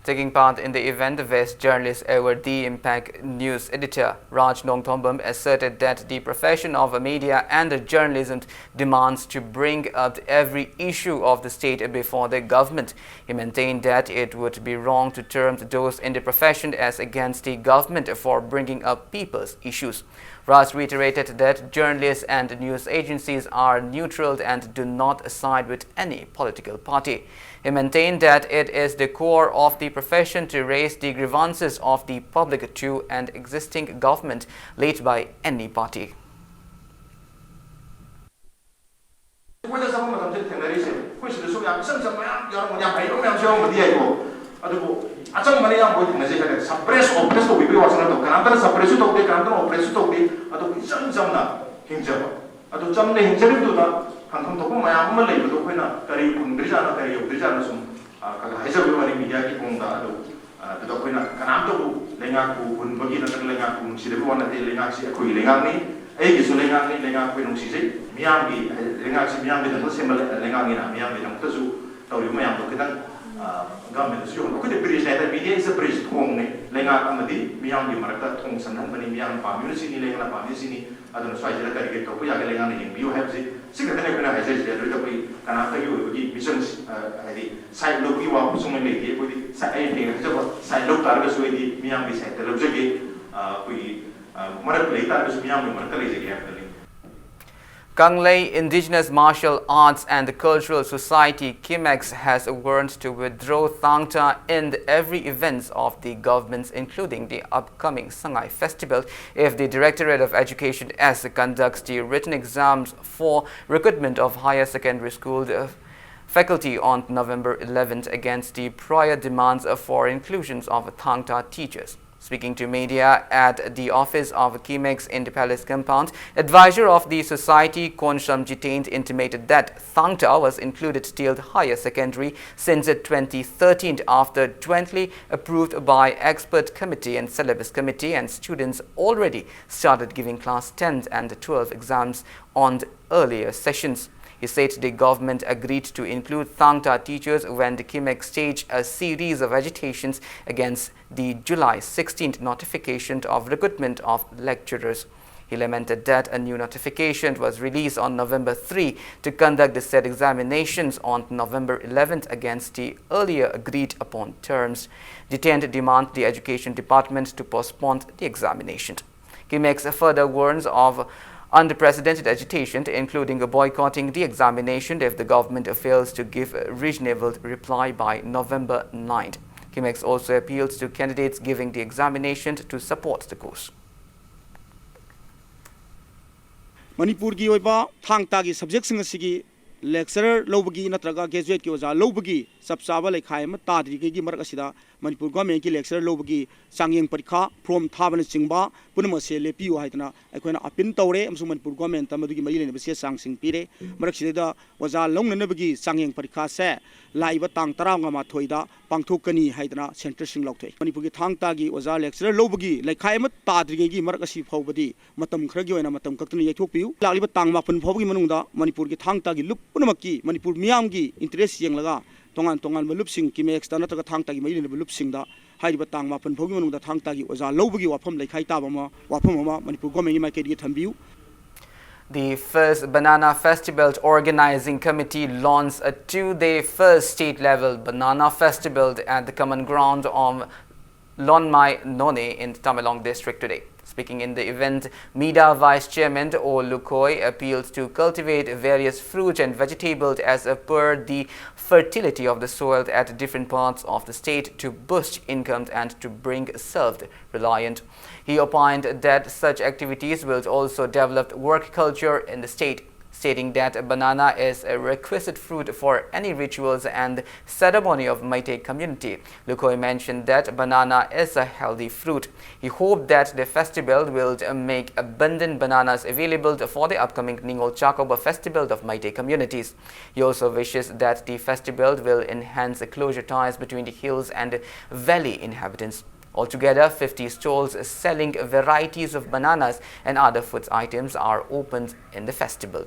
Taking part in the event, the West journalist over the Impact News editor Raj Nongthombam asserted that the profession of media and journalism demands to bring up every issue of the state before the government. He maintained that it would be wrong to term those in the profession as against the government for bringing up people's issues. Raj reiterated that journalists and news agencies are neutral and do not side with any political party. He maintained that it is the core of the profession to raise the grievances of the public to an existing government led by any party. ꯑꯩꯈꯣꯏꯅ ꯆꯠꯄ ꯃꯇꯝꯁꯤꯗ ꯊꯦꯡꯅꯔꯤꯁꯦ, ꯑꯩꯈꯣꯏ ꯁꯤꯗꯁꯨ ꯌꯥꯝ ꯏꯆꯝ ꯆꯝꯕ ꯌꯥꯝ ꯌꯥꯎꯔꯝꯒꯅꯤ, ꯌꯥꯝ ꯍꯩꯕ ꯃꯌꯥꯝꯁꯨ ꯌꯥꯎꯔꯝꯕꯗꯤ ꯌꯥꯏꯀꯣ꯫ ꯑꯗꯨꯕꯨ ꯑꯆꯝꯕꯅ ꯑꯌꯥꯝꯕ ꯑꯣꯏ ꯊꯦꯡꯅꯖꯩ ꯍꯥꯏꯇꯥꯔꯦ꯫ ꯁꯄ꯭ꯔꯦꯁ ꯑꯣꯄ꯭ꯔꯦꯁ ꯇꯧꯕꯤꯕꯒꯤ ꯋꯥꯁꯨ ꯅꯠꯇꯕ, ꯀꯅꯥꯝꯇꯅ ꯁꯄ꯭ꯔꯦꯁꯁꯨ ꯇꯧꯗꯦ, ꯀꯅꯥꯝꯇꯅ ꯑꯣꯄ꯭ꯔꯦꯁꯁꯨ ꯇꯧꯗꯦ꯫ ꯑꯗꯨꯕꯨ ꯏꯆꯝ ꯆꯝꯅ ꯍꯤꯡꯖꯕ, ꯑꯗꯨ ꯆꯝꯅ ꯍꯤꯡꯖꯔꯤꯕꯗꯨꯗ ꯈꯪꯐꯝ ꯊꯣꯛꯄ ꯃꯌꯥꯝ ꯑꯃ ꯂꯩꯕꯗꯣ ꯑꯩꯈꯣꯏꯅ ꯀꯔꯤ ꯐꯪꯗ꯭ꯔꯤꯖꯥꯠꯅꯣ, ꯀꯔꯤ ꯌꯧꯗ꯭ꯔꯤꯖꯥꯠꯅꯣ ꯁꯨꯝ, ꯑ, ꯈꯔ ꯈꯔ ꯍꯥꯏꯖꯕꯒꯤ ꯋꯥꯅꯤ ꯃꯤꯗꯤꯌꯥꯒꯤ ꯈꯣꯡꯗ꯫ ꯑꯗꯨ, ꯑ, ꯑꯗꯨꯗ ꯑꯩꯈꯣꯏꯅ ꯀꯅꯥꯝꯇꯕꯨ ꯂꯩꯉꯥꯛꯄꯨ ꯍꯨꯟꯕꯒꯤ ꯅꯠꯇ꯭ꯔꯒ ꯂꯩꯉꯥꯛꯄꯨ ꯅꯨꯡꯁꯤꯗꯕꯒꯤ ꯋꯥ ꯅꯠꯇꯦ꯫ ꯂꯩꯉꯥꯛꯁꯤ ꯑꯩꯈꯣꯏꯒꯤ ꯂꯩꯉꯥꯛꯅꯤ, ꯑꯩꯒꯤꯁꯨ ꯂꯩꯉꯥꯛꯅꯤ, ꯂꯩꯉꯥꯛ ꯑꯩꯈꯣꯏ ꯅꯨꯡꯁꯤꯖꯩ꯫ ꯃꯤꯌꯥꯝꯒꯤ, ꯂꯩꯉꯥꯛꯁꯤ ꯃꯤꯌꯥꯝꯒꯤꯗꯃꯛꯇ ꯁꯦꯝꯕ ꯂꯩꯉꯥꯛꯅꯤꯅ ꯃꯤꯌꯥꯝꯒꯤꯗꯃꯛꯇꯁꯨ ꯇꯧꯔꯤꯕ ꯃꯌꯥꯝꯗꯣ ꯈꯤꯇꯪ, ꯑ, ꯒꯚꯔꯟꯃꯦꯟꯗꯁꯨ ꯌꯧꯍꯟꯕ꯫ ꯑꯩꯈꯣꯏꯗꯤ ꯕ꯭ꯔꯤꯖꯅꯦ ꯍꯥꯏꯇꯥꯔꯦ꯫ Media is a bridge, ꯊꯣꯡꯅꯦ꯫ ꯂꯩꯉꯥꯛ ꯑꯃꯗꯤ ꯃꯤꯌꯥꯝꯒꯤ ꯃꯔꯛꯇ ꯊꯣꯡ ꯁꯝꯅꯍꯟꯕꯅꯤ꯫ ꯃꯤꯌꯥꯝꯅ ꯄꯥꯝꯃꯤꯕ ꯁꯤꯅꯤ, ꯂꯩꯉꯥꯛꯅ ꯄꯥꯝꯃꯤꯕ ꯁꯤꯅꯤ꯫ ꯑꯗꯨꯅ ꯁ꯭ꯋꯥꯏꯁꯤꯗ ꯀꯔꯤ ꯀꯔꯤ ꯇꯧꯕ ꯌꯥꯒꯦ ꯂꯩꯉꯥꯛꯅ ꯌꯦꯡꯕꯤꯌꯨ ꯍꯥꯏꯕꯁꯤ ꯁꯤ ꯈꯛꯇꯅꯤ ꯑꯩꯈꯣꯏꯅ ꯍꯥꯏꯖꯔꯤꯁꯦ꯫ ꯑꯗꯨꯗ ꯑꯩꯈꯣꯏ ꯀꯅꯥꯝꯇꯒꯤ ꯑꯣꯏꯕꯒꯤ ꯃꯤꯆꯪ, ꯑ, ꯍꯥꯏꯗꯤ ꯁꯥꯏꯠ ꯂꯧꯕꯒꯤ ꯋꯥ ꯁꯨꯡꯂꯩ ꯂꯩꯇꯦ꯫ ꯑꯩꯈꯣꯏꯗꯤ ꯁꯥꯏꯠ, ꯑꯩꯅ ꯍꯌꯦꯡ ꯍꯥꯏꯖꯕ ꯁꯥꯏꯠ ꯂꯧ ꯇꯥꯔꯒꯁꯨ ꯑꯩꯗꯤ ꯃꯤꯌꯥꯝꯒꯤ ꯁꯥꯏꯠꯇ ꯂꯧꯖꯒꯦ꯫ ꯑ, ꯑꯩꯈꯣꯏꯒꯤ, ꯑ, ꯃꯔꯛꯇ ꯂꯩ ꯇꯥꯔꯒꯁꯨ ꯃꯤꯌꯥꯝꯒꯤ ꯃꯔꯛꯇ ꯂꯩꯖꯒꯦ ꯍꯥꯏꯕꯗꯨꯅꯤ꯫ Kanglei Indigenous Martial Arts and Cultural Society, KIMARCS, has warned to withdraw Thangta in every events of the government's, including the upcoming Sangai Festival, if the Directorate of Education S conducts the written exams for recruitment of higher secondary school, uh, faculty on November eleventh against the prior demands for inclusions of Thangta teachers. Speaking to media at the office of Kimex in the palace compound, advisor of the society, Konsham Jitendra, intimated that Thangta was included till the higher secondary since twenty thirteen, after jointly approved by expert committee and syllabus committee, and students already started giving class ten and twelve exams on earlier sessions. He said the government agreed to include Thangta teachers when the Kimex staged a series of agitations against the July sixteenth notification of recruitment of lecturers. He lamented that a new notification was released on November three to conduct the said examinations on November eleventh against the earlier agreed upon terms. Jitendra demand the Education Department to postpone the examination. Kimex further warns of unprecedented agitation, including boycotting the examination if the government fails to give a reasonable reply by November ninth. Kimex also appeals to candidates giving the examination to support the course. ꯃꯅꯤꯄꯨꯔꯒꯤ ꯑꯣꯏꯕ ꯊꯥꯡ ꯇꯥꯒꯤ ꯁꯕꯖꯦꯛꯁꯤꯡ ꯑꯁꯤꯒꯤ lecturer ꯂꯧꯕꯒꯤ ꯅꯠꯇ꯭ꯔꯒ graduateꯀꯤ ꯑꯣꯖꯥ ꯂꯧꯕꯒꯤ ꯆꯞ ꯆꯥꯕ ꯂꯩꯈꯥꯏ ꯑꯃ ꯇꯥꯗ꯭ꯔꯤꯉꯩꯒꯤ ꯃꯔꯛ ꯑꯁꯤꯗ ꯃꯅꯤꯄꯨꯔ governmentꯀꯤ lecturer ꯂꯧꯕꯒꯤ ꯆꯥꯡꯌꯦꯡ ꯄꯔꯤꯈꯥ form ꯊꯥꯕꯅꯆꯤꯡꯕ ꯄꯨꯝꯅꯃꯛ ꯑꯁꯦ ꯂꯦꯞꯄꯤꯌꯨ ꯍꯥꯏꯗꯅ ꯑꯩꯈꯣꯏꯅ appeal ꯇꯧꯔꯦ ꯑꯃꯁꯨꯡ ꯃꯅꯤꯄꯨꯔ governmentꯇ ꯃꯗꯨꯒꯤ ꯃꯔꯤ ꯂꯩꯅꯕ ꯆꯦ ꯆꯥꯡꯁꯤꯡ ꯄꯤꯔꯦ꯫ ꯃꯔꯛꯁꯤꯗꯩꯗ ꯑꯣꯖꯥ ꯂꯧꯅꯅꯕꯒꯤ ꯆꯥꯡꯌꯦꯡ ꯄꯔꯤꯈꯥꯁꯦ ꯂꯥꯛꯏꯕ ꯇꯥꯡ ꯇꯔꯥꯃꯉꯥ ꯊꯣꯛꯏꯗ ꯄꯥꯡꯊꯣꯛꯀꯅꯤ ꯍꯥꯏꯗꯅ centreꯁꯤꯡ ꯂꯥꯎꯊꯣꯛꯏ꯫ ꯃꯅꯤꯄꯨꯔꯒꯤ ꯊꯥꯡ ꯇꯥꯒꯤ ꯑꯣꯖꯥ lecturer ꯂꯧꯕꯒꯤ ꯂꯩꯈꯥꯏ ꯑꯃ ꯇꯥꯗ꯭ꯔꯤꯉꯩꯒꯤ ꯃꯔꯛ ꯑꯁꯤ ꯐꯥꯎꯕꯗꯤ ꯃꯇꯝ ꯈꯔꯒꯤ ꯑꯣꯏꯅ ꯃꯇꯝ ꯀꯛꯇꯨꯅ ꯌꯩꯊꯣꯛꯄꯤꯌꯨ꯫ ꯂꯥꯛꯂꯤꯕ ꯇꯥꯡ ꯃꯥꯄꯟ ꯐꯥꯎꯕꯒꯤ ꯃꯅꯨꯡꯗ ꯃꯅꯤꯄꯨꯔꯒꯤ ꯊꯥꯡ ꯇꯥꯒꯤ ꯂꯨꯞ ꯄꯨꯝꯅꯃꯛꯀꯤ ꯃꯅꯤꯄꯨꯔ ꯃꯤꯌꯥꯝꯒꯤ interest ꯌꯦꯡꯂꯒ ꯇꯣꯉꯥꯟ ꯇꯣꯉꯥꯟꯕ ꯂꯨꯞꯁꯤꯡ, Kimexꯇ ꯅꯠꯇ꯭ꯔꯒ ꯊꯥꯡ ꯇꯥꯒꯤ ꯃꯔꯤ ꯂꯩꯅꯕ ꯂꯨꯞꯁꯤꯡꯗ ꯍꯥꯏꯔꯤꯕ ꯇꯥꯡ ꯃꯥꯄꯟ ꯐꯥꯎꯒꯤ ꯃꯅꯨꯡꯗ ꯊꯥꯡ ꯇꯥꯒꯤ ꯑꯣꯖꯥ ꯂꯧꯕꯒꯤ ꯋꯥꯐꯝ ꯂꯩꯈꯥꯏ ꯇꯥꯕ ꯑꯃ, ꯋꯥꯐꯝ ꯑꯃ ꯃꯅꯤꯄꯨꯔ governmentꯀꯤ ꯃꯥꯏꯀꯩꯗꯒꯤ ꯊꯝꯕꯤꯌꯨ꯫ The first Banana Festival Organizing Committee launched a two-day first state-level Banana Festival at the common ground of Lonmai Noney in Tamenglong district today. Speaking in the event, MIDA Vice Chairman O Lukhoy appealed to cultivate various fruits and vegetables as per the fertility of the soil at different parts of the state to boost incomes and to bring self-reliance. He opined that such activities will also develop work culture in the state. stating that banana is a requisite fruit for any rituals and ceremony of Meitei community. Lukhoe mentioned that banana is a healthy fruit. He hoped that the festival will make abundant bananas available for the upcoming Ningol Chakouba festival of Meitei communities. He also wishes that the festival will enhance closer ties between the hills and valley inhabitants. Altogether, fifty stalls selling varieties of bananas and other food items are opened in the festival.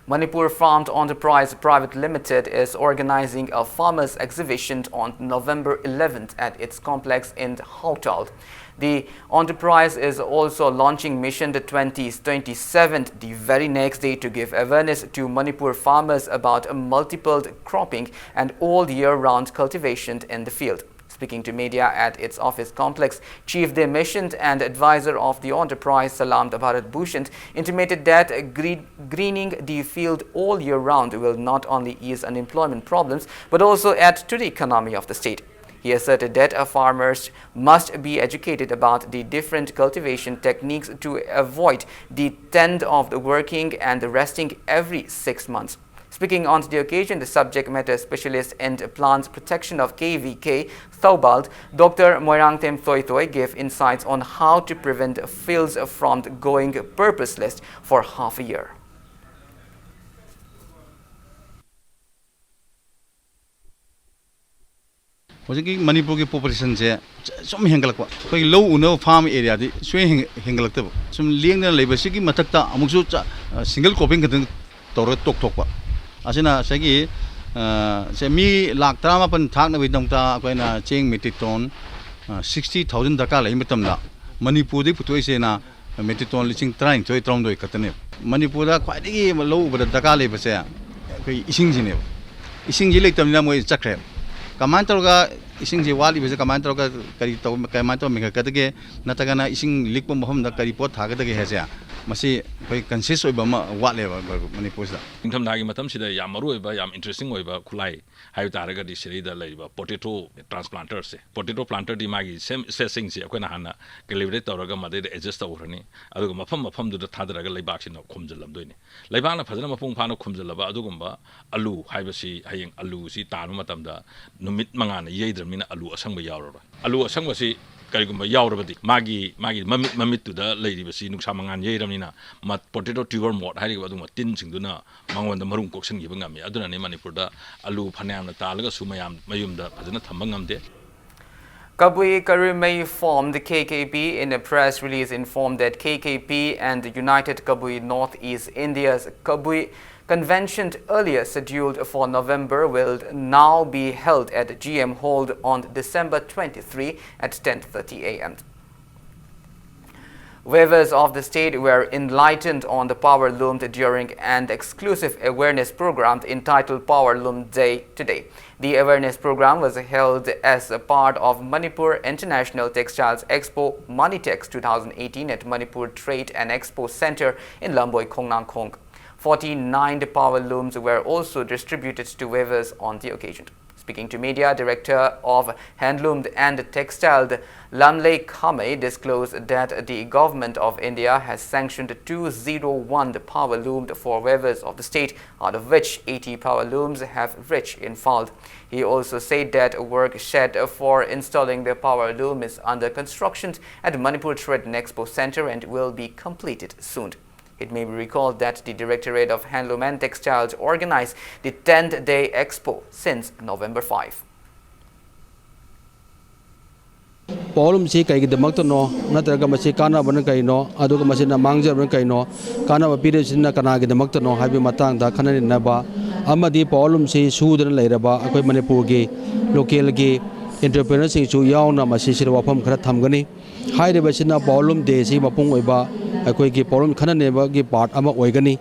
Manipur Farm Enterprise Private Limited is organizing a farmers exhibition on November eleventh at its complex in Hautal. The enterprise is also launching Mission the twenty twenty-seven the very next day to give awareness to Manipur farmers about multiple cropping and all year-round cultivation in the field. Speaking to media at its office complex, Chief De Mission and advisor of the enterprise, Salam Bharat Bhushan, intimated that gre- greening the field all year round will not only ease unemployment problems but also add to the economy of the state. He asserted that uh, farmers must be educated about the different cultivation techniques to avoid the tend of the working and the resting every six months. Speaking on the occasion, the subject matter specialist in plants protection of K V K, Thoubal, Doctor Moirangthem Toitoi gave insights on how to prevent fields from going purposeless for half a year. ꯍꯧꯖꯤꯛꯀꯤ ꯃꯅꯤꯄꯨꯔꯒꯤ ꯄꯣꯄꯨꯂꯦꯁꯟꯁꯦ ꯁꯨꯝ ꯍꯦꯟꯒꯠꯂꯛꯄ, ꯑꯩꯈꯣꯏꯒꯤ ꯂꯧ ꯎꯅꯕ farm ꯑꯦꯔꯤꯌꯥꯗꯤ ꯁꯨꯡꯍꯦꯟ hand- ꯍꯦꯟꯒꯠꯂꯛꯇꯕ, ꯁꯨꯝ ꯂꯦꯡꯗꯅ ꯂꯩꯕꯁꯤꯒꯤ ꯃꯊꯛꯇ ꯑꯃꯨꯛꯁꯨ ꯆ- ꯁꯤꯡꯒꯜ ꯀ꯭ꯔꯣꯞꯄꯤꯡ ꯈꯛꯇꯪ ꯇꯧꯔꯒ ꯇꯣꯛꯊꯣꯛꯄ꯫ ꯑꯁꯤꯅ ꯉꯁꯥꯏꯒꯤ, ꯑ, ꯁꯦ ꯃꯤ ꯂꯥꯛ ꯇꯔꯥꯃꯥꯄꯟ ꯊꯥꯛꯅꯕꯒꯤꯗꯃꯛꯇ ꯑꯩꯈꯣꯏꯅ ꯆꯦꯡ ꯃꯦꯇ꯭ꯔꯤꯛ ꯇꯣꯟ, ꯑ, ꯁꯤꯛꯁꯇꯤ ꯊꯥꯎꯖꯟ ꯗꯔꯀꯥꯔ ꯂꯩꯕ ꯃꯇꯝꯗ, ꯃꯅꯤꯄꯨꯔꯗꯒꯤ ꯄꯨꯊꯣꯛꯏꯁꯦꯅ ꯃꯦꯇ꯭ꯔꯤꯛ ꯇꯣꯟ ꯂꯤꯁꯤꯡ ꯇꯔꯥꯅꯤꯊꯣꯏ, ꯇꯔꯥꯍꯨꯝꯗꯣꯏ ꯈꯛꯇꯅꯦꯕ꯫ ꯃꯅꯤꯄꯨꯔꯗ ꯈ꯭ꯋꯥꯏꯗꯒꯤ ꯂꯧ ꯎꯕꯗ ꯗꯔꯀꯥꯔ ꯂꯩꯕꯁꯦ ꯑꯩꯈꯣꯏ ꯏꯁꯤꯡꯁꯤꯅꯦꯕ꯫ ꯏꯁꯤꯡꯁꯤ ꯂꯩꯇꯕꯅꯤꯅ ꯃꯣꯏ ꯆꯠꯈ꯭ꯔꯦ꯫ ꯀꯃꯥꯏꯅ ꯇꯧꯔꯒ ꯏꯁꯤꯡꯁꯤ ꯋꯥꯠꯂꯤꯕꯁꯦ ꯀꯃꯥꯏꯅ ꯇꯧꯔꯒ, ꯀꯔꯤ ꯇꯧ-, ꯀꯃꯥꯏꯅ ꯇꯧꯔꯒ ꯃꯦꯟꯈꯠꯀꯗꯒꯦ? ꯅꯠꯇ꯭ꯔꯒꯅ ꯏꯁꯤꯡ ꯂꯤꯛꯄ ꯃꯐꯝꯗ ꯀꯔꯤ ꯄꯣꯠ ꯊꯥꯒꯗꯒꯦ ꯍꯥꯏꯁꯦ, ꯃꯁꯤ ꯑꯩꯈꯣꯏ ꯀꯟꯁꯤꯌꯁ ꯑꯣꯏꯕ ꯑꯃ ꯋꯥꯠꯂꯦꯕ ꯃꯅꯤꯄꯨꯔꯁꯤꯗ꯫ ꯅꯤꯡꯊꯝꯊꯥꯒꯤ ꯃꯇꯝꯁꯤꯗ ꯌꯥꯝ ꯃꯔꯨ ꯑꯣꯏꯕ, ꯌꯥꯝ ꯏꯟꯇꯔꯦꯁꯇꯤꯡ ꯑꯣꯏꯕ ꯈꯨꯠꯂꯥꯏ ꯍꯥꯏꯕ ꯇꯥꯔꯒꯗꯤ ꯁꯤꯗꯩꯗ ꯂꯩꯔꯤꯕ ꯄꯣꯇꯦꯇꯣ ꯇ꯭ꯔꯥꯟꯁꯄ꯭ꯂꯥꯟꯇꯔꯁꯦ꯫ ꯄꯣꯇꯦꯇꯣ ꯄ꯭ꯂꯥꯟꯇꯔꯗꯤ ꯃꯥꯒꯤ ꯁꯦꯝ ꯁ꯭ꯄꯦꯁꯤꯡꯁꯦ ꯑꯩꯈꯣꯏꯅ ꯍꯥꯟꯅ ꯀꯦꯂꯤꯕ꯭ꯔꯦꯠ ꯇꯧꯔꯒ ꯃꯗꯩꯗ ꯑꯦꯗꯖꯁ ꯇꯧꯈ꯭ꯔꯅꯤ, ꯑꯗꯨꯒ ꯃꯐꯝ ꯃꯐꯝꯗꯨꯗ ꯊꯥꯗꯔꯒ ꯂꯩꯕꯥꯛꯁꯤꯅ ꯈꯨꯝꯖꯤꯜꯂꯝꯗꯣꯏꯅꯤ꯫ ꯂꯩꯕꯥꯛꯅ ꯐꯖꯅ ꯃꯄꯨꯡ ꯐꯥꯅ ꯈꯨꯝꯖꯤꯜꯂꯕ ꯑꯗꯨꯒꯨꯝꯕ ꯑꯂꯨ ꯍꯥꯏꯕꯁꯤ, ꯍꯌꯦꯡ ꯑꯂꯨꯁꯤ ꯇꯥꯟꯕ ꯃꯇꯝꯗ ꯅꯨꯃꯤꯠ ꯃꯉꯥꯅ ꯌꯩꯗ꯭ꯔꯕꯅꯤꯅ ꯑꯂꯨ ꯑꯁꯪꯕ ꯌꯥꯎꯔꯔꯣꯏ꯫ ꯑꯂꯨ ꯑꯁꯪꯕꯁꯤ ꯀꯔꯤꯒꯨꯝꯕ ꯌꯥꯎꯔꯕꯗꯤ, ꯃꯥꯒꯤ ꯃꯥꯒꯤ ꯃꯃꯤꯠ ꯃꯃꯤꯠꯇꯨꯗ ꯂꯩꯔꯤꯕꯁꯤ ꯅꯨꯡꯁꯥ ꯃꯉꯥꯜ ꯌꯩꯔꯕꯅꯤꯅ ꯃ-, ꯄꯣꯇꯦꯇꯣ ꯇ꯭ꯌꯨꯕꯔ ꯃꯣꯠ ꯍꯥꯏꯔꯤꯕ ꯑꯗꯨꯒꯨꯝꯕ ꯇꯤꯟꯁꯤꯡꯗꯨꯅ ꯃꯉꯣꯟꯗ ꯃꯔꯨꯝ ꯀꯣꯛꯁꯤꯟꯈꯤꯕ ꯉꯝꯃꯤ꯫ ꯑꯗꯨꯅꯅꯤ ꯃꯅꯤꯄꯨꯔꯗ ꯑꯂꯨ ꯐꯅꯌꯥꯝꯅ ꯇꯥꯜꯂꯒꯁꯨ ꯃꯌꯥꯝ ꯃꯌꯨꯝꯗ ꯐꯖꯅ ꯊꯝꯕ ꯉꯝꯗꯦ꯫ Kabui Karimei formed K K P in a press release informed that K K P and United Kabui Northeast India's Kabui convention earlier scheduled for November will now be held at G M Hall on December twenty-three at ten thirty A M. Weavers of the state were enlightened on the power loom during an exclusive awareness program entitled Power Loom Day today. The awareness program was held as a part of Manipur International Textiles Expo, Manitex two thousand eighteen, at Manipur Trade and Expo Center in Lamboi, Khongnangkhong. Forty-nine power looms were also distributed to weavers on the occasion. Speaking to media, Director of Handloom and Textile, Lamlei Khamei, disclosed that the Government of India has sanctioned two zero one power looms for weavers of the state, out of which eighty power looms have reached Imphal. He also said that work shed for installing the power loom is under construction at Manipur Trade and Expo Center and will be completed soon. It may be recalled that the Directorate of Handloom and Textiles organized the tenth Day Expo since November five. ꯄꯥꯋꯔꯂꯨꯝꯁꯤ ꯀꯩꯒꯤꯗꯃꯛꯇꯅꯣ, ꯅꯠꯇ꯭ꯔꯒ ꯃꯁꯤ ꯀꯥꯟꯅꯕꯅ ꯀꯩꯅꯣ, ꯑꯗꯨꯒ ꯃꯁꯤꯅ ꯃꯥꯡꯖꯕꯅ ꯀꯩꯅꯣ, ꯀꯥꯟꯅꯕ ꯄꯤꯔꯤꯕꯁꯤꯅ ꯀꯅꯥꯒꯤꯗꯃꯛꯇꯅꯣ ꯍꯥꯏꯕꯒꯤ ꯃꯇꯥꯡꯗ ꯈꯟꯅ ꯅꯩꯅꯕ ꯑꯃꯗꯤ ꯄꯥꯋꯔꯂꯨꯝꯁꯤ ꯁꯨꯗꯨꯅ ꯂꯩꯔꯕ ꯑꯩꯈꯣꯏ ꯃꯅꯤꯄꯨꯔꯒꯤ ꯂꯣꯀꯦꯜꯒꯤ ꯑꯦꯟꯇꯔꯄ꯭ꯔꯤꯅꯔꯁꯤꯡꯁꯨ ꯌꯥꯎꯅ ꯃꯁꯤꯁꯤꯗ ꯋꯥꯐꯝ ꯈꯔ ꯊꯝꯒꯅꯤ꯫ ꯍꯥꯏꯔꯤꯕꯁꯤꯅ ꯄꯥꯋꯔꯂꯨꯝ ꯗꯦꯁꯤ ꯃꯄꯨꯡ ꯑꯣꯏꯕ ꯑꯩꯈꯣꯏꯒꯤ ꯄꯥꯋꯔꯂꯨꯝ ꯈꯟꯅ ꯅꯩꯅꯕꯒꯤ ꯄꯥꯔꯠ ꯑꯃ ꯑꯣꯏꯒꯅꯤ꯫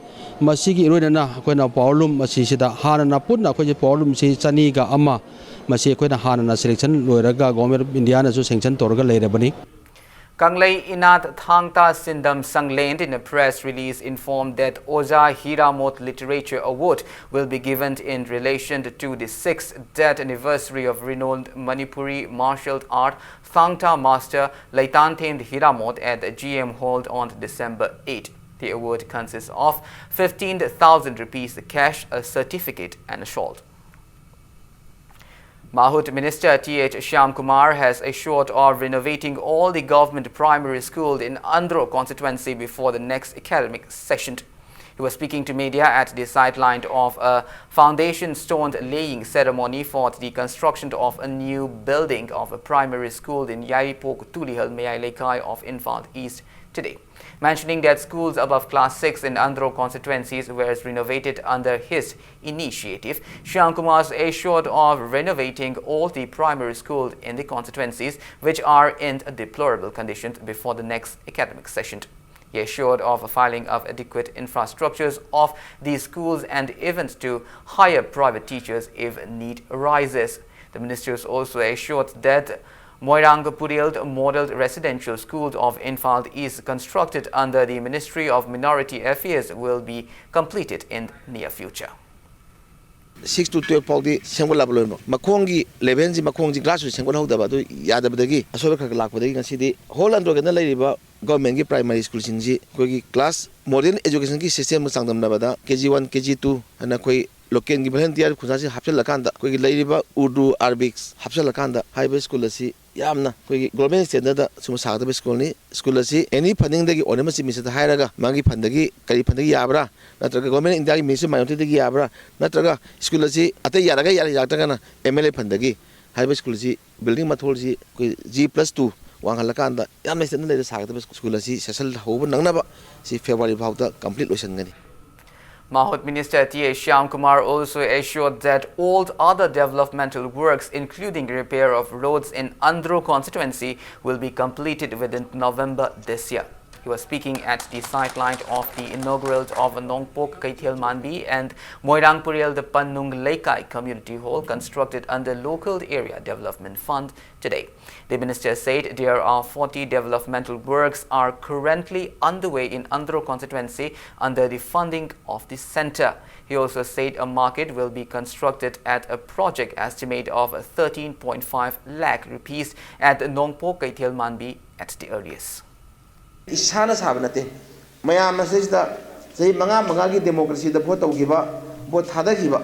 ꯃꯁꯤꯒꯤ ꯏꯔꯣꯏꯅꯅ ꯑꯩꯈꯣꯏꯅ ꯄꯥꯋꯔꯂꯨꯝ ꯑꯁꯤꯁꯤꯗ ꯍꯥꯟꯅꯅ ꯄꯨꯟꯅ ꯑꯩꯈꯣꯏꯁꯦ ꯄꯥꯋꯔꯂꯨꯝꯁꯤ ꯆꯅꯤꯒ ꯑꯃ ꯃꯁꯤ ꯑꯩꯈꯣꯏꯅ ꯍꯥꯟꯅꯅ ꯁꯦꯂꯦꯛꯁꯟ ꯂꯣꯏꯔꯒ ꯒꯣꯚꯔꯟꯃꯦꯟꯠ ꯑꯣꯐ ꯏꯟꯗꯤꯌꯥꯅꯁꯨ ꯁꯦꯡꯁꯟ ꯇꯧꯔꯒ ꯂꯩꯔꯕꯅꯤ꯫ Kanglei Inath Thangta Sindam Sanglen, in a press release, informed that Oja Hiramot Literature Award will be given in relation to the sixth death anniversary of renowned Manipuri martial art Thangta master Leitanthem Hiramot at the G M Hall on December eighth. The award consists of fifteen thousand rupees cash, a certificate, and a shawl. Mahut Minister T H Shyamkumar has assured of renovating all the government primary schools in Andro constituency before the next academic session. He was speaking to media at the sideline of a foundation stone laying ceremony for the construction of a new building of a primary school in Yairipok Tulihal Mayai Leikai of Imphal East today. Mentioning that schools above class six in Andro constituencies were renovated under his initiative, Shyamkumar assured of renovating all the primary schools in the constituencies which are in deplorable conditions before the next academic session. He assured of filing of adequate infrastructures of these schools and even to hire private teachers if need arises. The ministers also assured that Moirang Purial Model Residential School of Imphal East, constructed under the Ministry of Minority Affairs, will be completed in near future. Six to twelve ꯐꯥꯎꯗꯤ ꯁꯦꯝꯒꯠꯂꯕ ꯂꯣꯏꯅꯃꯛ꯫ ꯃꯈꯣꯡꯒꯤ level ꯁꯤ, ꯃꯈꯣꯡꯁꯤ grass root ꯁꯦꯝꯒꯠꯍꯧꯗꯕ, ꯑꯗꯨ ꯌꯥꯗꯕꯗꯒꯤ, ꯑꯁꯣꯏꯕ ꯈꯔ ꯈꯔ ꯂꯥꯛꯄꯗꯒꯤ ꯉꯁꯤꯗꯤ whole Andro ꯀꯦꯟꯗ꯭ꯔ ꯂꯩꯔꯤꯕ government ꯀꯤ primary school ꯁꯤꯡꯁꯤ ꯑꯩꯈꯣꯏꯒꯤ class modern education ꯒꯤ system ꯒ ꯆꯥꯡꯗꯝꯅꯕꯗ K G one, K G two ꯍꯥꯏꯅ ꯑꯩꯈꯣꯏ local ꯒꯤ volunteer ꯈꯨꯠꯁꯥꯁꯤ ꯍꯥꯞꯆꯤꯜꯂꯀꯥꯟꯗ, ꯑꯩꯈꯣꯏꯒꯤ ꯂꯩꯔꯤꯕ Urdu, Arabic ꯍꯥꯞꯆꯤꯜꯂꯀꯥꯟꯗ, ꯍꯥꯏꯔꯤꯕ school ꯑꯁꯤ ꯌꯥꯝꯅ ꯑꯩꯈꯣꯏꯒꯤ government standard ꯗ ꯁꯨꯝ ꯁꯥꯒꯗꯕ school ꯅꯤ꯫ School ꯑꯁꯤ any funding ꯗꯒꯤ ꯑꯣꯏꯅ ꯃꯁꯤ ꯃꯤꯁꯤꯗ ꯍꯥꯏꯔꯒ, ꯃꯥꯒꯤ fund ꯗꯒꯤ ꯀꯔꯤ fund ꯗꯒꯤ ꯌꯥꯕ꯭ꯔꯥ, ꯅꯠꯇ꯭ꯔꯒ Government of India ꯒꯤ Ministry of Minority ꯗꯒꯤ ꯌꯥꯕ꯭ꯔꯥ, ꯅꯠꯇ꯭ꯔꯒ school ꯑꯁꯤ ꯑꯇꯩ ꯌꯥꯔꯒ ꯌꯥꯔꯦ, ꯌꯥꯔꯛꯇ꯭ꯔꯒꯅ M L A fund ꯗꯒꯤ ꯍꯥꯏꯔꯤꯕ school ꯑꯁꯤ building ꯃꯊꯣꯜꯁꯤ ꯑꯩꯈꯣꯏ G plus two ꯋꯥꯡꯍꯜꯂꯀꯥꯟꯗ ꯌꯥꯝꯅ standard ꯂꯩꯅ ꯁꯥꯒꯗꯕ school ꯑꯁꯤ session ꯍꯧꯕ ꯅꯪꯅꯕ ꯁꯤ February ꯐꯥꯎꯗ complete ꯂꯣꯏꯁꯤꯟꯒꯅꯤ꯫ Mahut Minister T H Shyamkumar also assured that all other developmental works, including repair of roads in Andro constituency, will be completed within November this year. He was speaking at the site line of the inaugural of Nongpok Keithel Manbi and Moirang Purel the Panung Leikai Community Hall constructed under Local Area Development Fund today. The minister said there are forty developmental works are currently underway in Andro constituency under the funding of the center. He also said a market will be constructed at a project estimate of thirteen point five lakh rupees at Nongpok Keithel Manbi at the earliest. ꯏꯁꯥꯅ ꯁꯥꯕ ꯅꯠꯇꯦ꯫ ꯃꯌꯥꯝ ꯑꯁꯤꯗ ꯆꯍꯤ ꯃꯉꯥ ꯃꯉꯥꯒꯤ democracyꯗ vote ꯇꯧꯈꯤꯕ, vote ꯊꯥꯗꯈꯤꯕ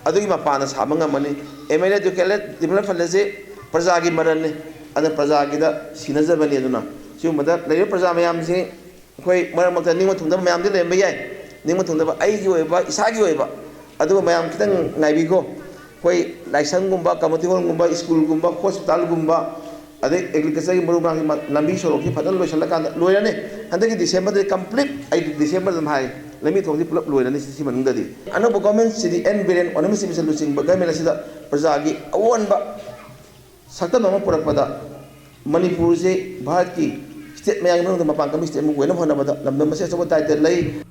ꯑꯗꯨꯒꯤ ꯃꯄꯥꯟꯅ ꯁꯥꯕ ꯉꯝꯃꯅꯤ꯫ MLA development fund ꯑꯁꯤ ꯄ꯭ꯔꯖꯥꯒꯤ ꯃꯔꯜꯅꯤ꯫ ꯑꯗꯨꯅ ꯄ꯭ꯔꯖꯥꯒꯤꯗ ꯁꯤꯟꯅꯖꯕꯅꯤ꯫ ꯑꯗꯨꯅ ꯁꯤꯒꯨꯝꯕꯗ ꯂꯩꯔꯤꯕ ꯄ꯭ꯔꯖꯥ ꯃꯌꯥꯝꯁꯤ ꯑꯩꯈꯣꯏ ꯃꯔꯛ ꯃꯔꯛꯇ ꯅꯤꯡꯕ ꯊꯨꯡꯗꯕ ꯃꯌꯥꯝꯗꯤ ꯂꯩꯔꯝꯕ ꯌꯥꯏ꯫ ꯅꯤꯡꯕ ꯊꯨꯡꯗꯕ ꯑꯩꯒꯤ ꯑꯣꯏꯕ, ꯏꯁꯥꯒꯤ ꯑꯣꯏꯕ, ꯑꯗꯨꯒ ꯃꯌꯥꯝ ꯈꯤꯇꯪ ꯉꯥꯏꯕꯤꯈꯣ꯫ ꯑꯩꯈꯣꯏ ꯂꯥꯏꯁꯪꯒꯨꯝꯕ, community hallꯒꯨꯝꯕ, schoolꯒꯨꯝꯕ, hospitalꯒꯨꯝꯕ, ꯑꯗꯩ agricultureꯒꯤ ꯃꯔꯨ ꯃꯔꯥꯡꯒꯤ ꯃ-, ꯂꯝꯕꯤ ꯁꯣꯔꯣꯛꯁꯤ ꯐꯖꯅ ꯂꯣꯏꯁꯤꯜꯂꯀꯥꯟꯗ ꯂꯣꯏꯔꯅꯤ꯫ ꯍꯟꯗꯛꯀꯤ Decemberꯗꯗꯤ complete, ꯑꯩ Decemberꯗ ꯑꯗꯨꯝ ꯍꯥꯏ, ꯂꯝꯕꯤ ꯊꯣꯡꯁꯤ ꯄꯨꯂꯞ ꯂꯣꯏꯔꯅꯤ ꯁꯤ, ꯁꯤ ꯃꯅꯨꯡꯗꯗꯤ꯫ ꯑꯅꯧꯕ government ꯁꯤꯗꯤ N ꯕꯤꯔꯦꯟ, ꯑꯣꯅꯝ ꯁꯤꯕꯤꯁꯟ ꯂꯨꯆꯤꯡꯕ government ꯑꯁꯤꯗ ꯄ꯭ꯔꯖꯥꯒꯤ ꯑꯑꯣꯟꯕ ꯁꯛꯇꯝ ꯑꯃ ꯄꯨꯔꯛꯄꯗ ꯃꯅꯤꯄꯨꯔꯁꯦ ꯚꯥꯔꯠꯀꯤ state ꯃꯌꯥꯝꯒꯤ ꯃꯅꯨꯡꯗ ꯃꯄꯥꯟ ꯀꯝꯕ state ꯑꯃ ꯑꯣꯏꯅꯕ ꯍꯣꯠꯅꯕꯗ ꯂꯝꯗꯝ ꯑꯁꯤ ꯑꯆꯧꯕ ꯇꯥꯏꯇꯜ ꯂꯩ꯫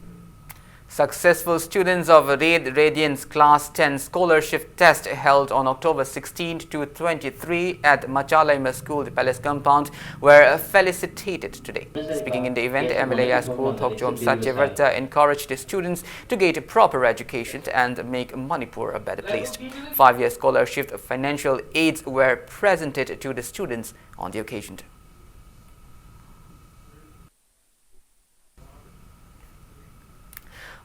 Successful students of Red Radiance Class ten Scholarship Test held on October sixteenth to twenty-three at Machalaima School, the Palace Compound, were felicitated today. Speaking in the event, MLA Yaskur Thokchom Satyavarta encouraged the students to get proper education and make Manipur a better place. Five-year scholarship financial aids were presented to the students on the occasion.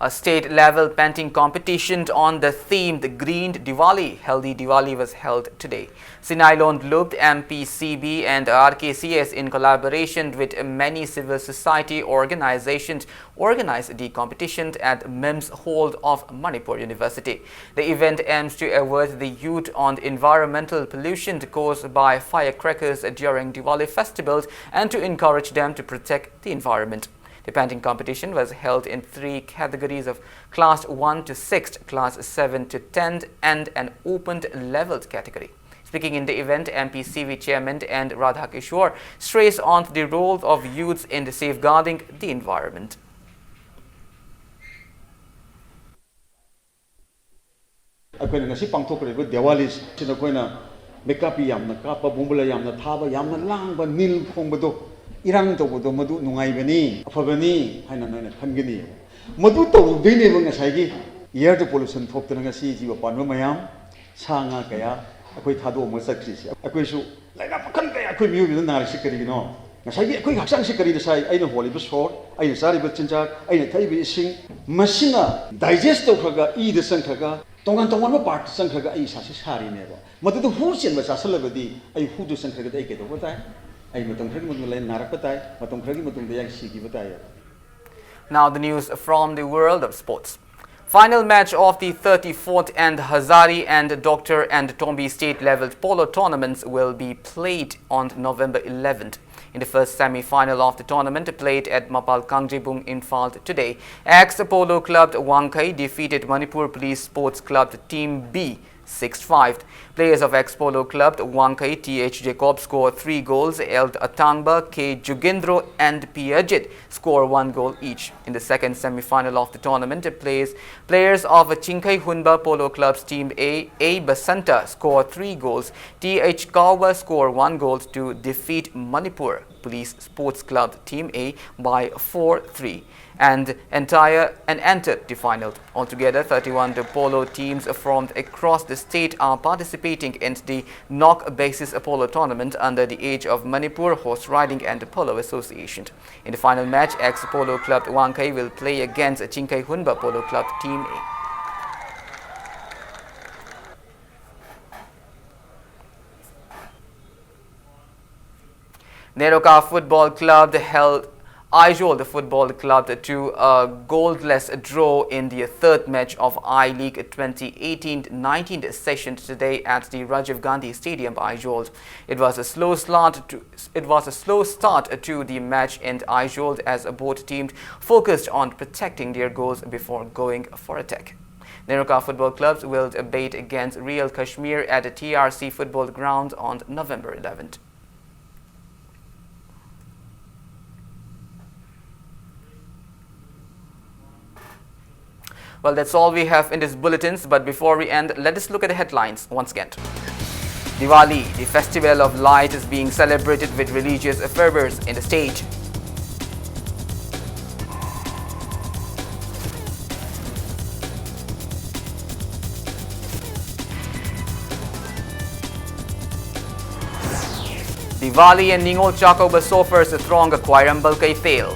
A state-level painting competition on the theme The Green Diwali, Healthy Diwali was held today. Sinailon Lupt, M P C B and R K C S in collaboration with many civil society organizations organized the competition at MIMS Hall of Manipur University. The event aims to aware the youth on environmental pollution caused by firecrackers during Diwali festivals and to encourage them to protect the environment. The painting competition was held in three categories of class one to sixth, class seven to tenth, and an open leveled category. Speaking in the event, M P C V chairman N Radhakishore stressed on the role of youths in the safeguarding the environment. ꯑꯩꯈꯣꯏꯅ ꯉꯁꯤ ꯄꯥꯡꯊꯣꯛꯂꯤꯕ ꯗꯤꯋꯥꯂꯤꯁꯤꯗ ꯑꯩꯈꯣꯏꯅ ꯃꯩꯀꯥꯞꯄꯤ ꯌꯥꯝꯅ ꯀꯥꯞꯄ, ꯕꯣꯝꯕꯨꯂꯥ ꯌꯥꯝꯅ ꯊꯥꯕ, ꯌꯥꯝꯅ ꯂꯥꯡꯕ, ꯅꯤꯜ ꯈꯣꯡꯕꯗꯣ, ꯏꯔꯥꯡ ꯇꯧꯕꯗꯣ, ꯃꯗꯨ ꯅꯨꯡꯉꯥꯏꯕꯅꯤ, ꯑꯐꯕꯅꯤ ꯍꯥꯏꯅ ꯅꯣꯏꯅ ꯈꯟꯒꯅꯤ꯫ ꯃꯗꯨ ꯇꯧꯔꯨꯗꯣꯏꯅꯦꯕ ꯉꯁꯥꯏꯒꯤ air pollution ꯊꯣꯛꯇꯅ ꯉꯁꯤ ꯖꯤꯕ ꯄꯥꯟꯕ ꯃꯌꯥꯝ, ꯁꯥ ꯉꯥ ꯀꯌꯥ ꯑꯩꯈꯣꯏ ꯊꯥꯗꯣꯛꯑꯝꯃꯒ ꯆꯠꯈ꯭ꯔꯤꯁꯦ꯫ ꯑꯩꯈꯣꯏꯁꯨ ꯂꯥꯏꯅꯥ ꯃꯈꯜ ꯀꯌꯥ ꯑꯩꯈꯣꯏ ꯃꯤꯑꯣꯏꯕꯗ ꯅꯥꯔꯤꯁꯤ ꯀꯔꯤꯒꯤꯅꯣ? ꯉꯁꯥꯏꯒꯤ ꯑꯩꯈꯣꯏ ꯍꯛꯆꯥꯡꯁꯤ ꯀꯔꯤꯅ ꯁꯥꯏ? ꯑꯩꯅ ꯍꯣꯜꯂꯤꯕ ꯁꯣꯔ, ꯑꯩꯅ ꯆꯥꯔꯤꯕ ꯆꯤꯟꯖꯥꯛ, ꯑꯩꯅ ꯊꯛꯏꯕ ꯏꯁꯤꯡ, ꯃꯁꯤꯅ digest ꯇꯧꯈ꯭ꯔꯒ, ꯏꯗ ꯆꯪꯈ꯭ꯔꯒ, ꯇꯣꯉꯥꯟ ꯇꯣꯉꯥꯟꯕ part ꯆꯪꯈ꯭ꯔꯒ ꯑꯩ ꯏꯁꯥꯁꯤ ꯁꯥꯔꯤꯅꯦꯕ꯫ ꯃꯗꯨꯗ ꯍꯨ ꯆꯦꯟꯕ ꯆꯥꯁꯤꯜꯂꯕꯗꯤ ꯑꯩ ꯍꯨꯗꯨ ꯆꯪꯈ꯭ꯔꯒꯗꯤ ꯑꯩ ꯀꯩꯗꯧꯕ ꯇꯥꯏ? ꯑꯩ ꯃꯇꯝ ꯈꯔꯒꯤ ꯃꯇꯨꯡꯗ ꯂꯥꯏꯅꯥ ꯅꯥꯔꯛꯄ ꯇꯥꯏ, ꯃꯇꯝ ꯈꯔꯒꯤ ꯃꯇꯨꯡꯗ ꯑꯩ ꯁꯤꯈꯤꯕ ꯇꯥꯏ꯫ Now the news from the world of sports. Final match of the thirty-fourth and Hazari and Doctor and Tombi state level polo tournaments will be played on November eleventh. In the first semi-final of the tournament played at Mapal Kangjibung, Imphal today, Ex Polo Club Wangkhei defeated Manipur Police Sports Club Team B six five. Players of Ex Polo Club Wangkhei, T H Jacob scored three goals, L Atangba, K Jugendro and P Ajit score one goal each. In the second semi-final of the tournament, players, players of Chingkhei Hunba Polo Club's Team A, A Basanta score three goals, T H Kawa score one goal to defeat Manipur Police Sports Club Team A by four three and entire and entered the final. Altogether, thirty-one polo teams from across the state are participating in the Nok Basis Polo Tournament under the age of Manipur Horse Riding and Polo Association. In the final match, Ex Polo Club Wangkhei will play against Chingkhei Hunba Polo Club Team A. Neroka Football Club held Aizawl Football Club to a goalless draw in the third match of I-League twenty eighteen nineteen session today at the Rajiv Gandhi Stadium, Aizawl. It was a slow start to, it was a slow start to the match, and Aizawl as a both team focused on protecting their goals before going for attack. Neroka Football Clubs will debate against Real Kashmir at the T R C Football Ground on November eleventh. Well, that's all we have in these bulletins, but before we end, let us look at the headlines once again. Diwali, the festival of light, is being celebrated with religious fervors in the state. Diwali and Ningol Chakouba Sofers throng Khwairambal Keithel.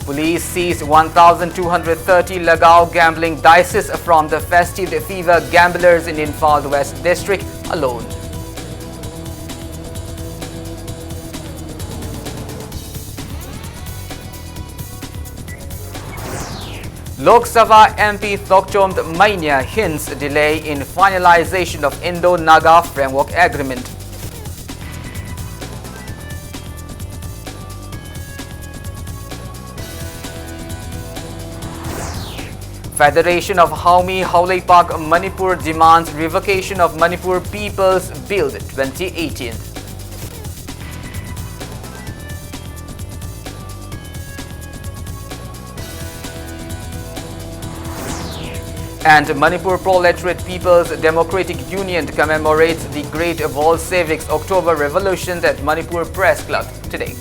Police seized one thousand two hundred thirty Lagaon gambling dices from the festive fever gamblers in Imphal West District alone. Lok Sabha M P Thokchom Mania hints delay in finalization of Indo-Naga Framework Agreement. Federation of Haomi Haoleipak Manipur demands revocation of Manipur People's Bill twenty eighteen. And Manipur Proletariat People's Democratic Union commemorates the Great Bolsheviks' October Revolution at Manipur Press Club today.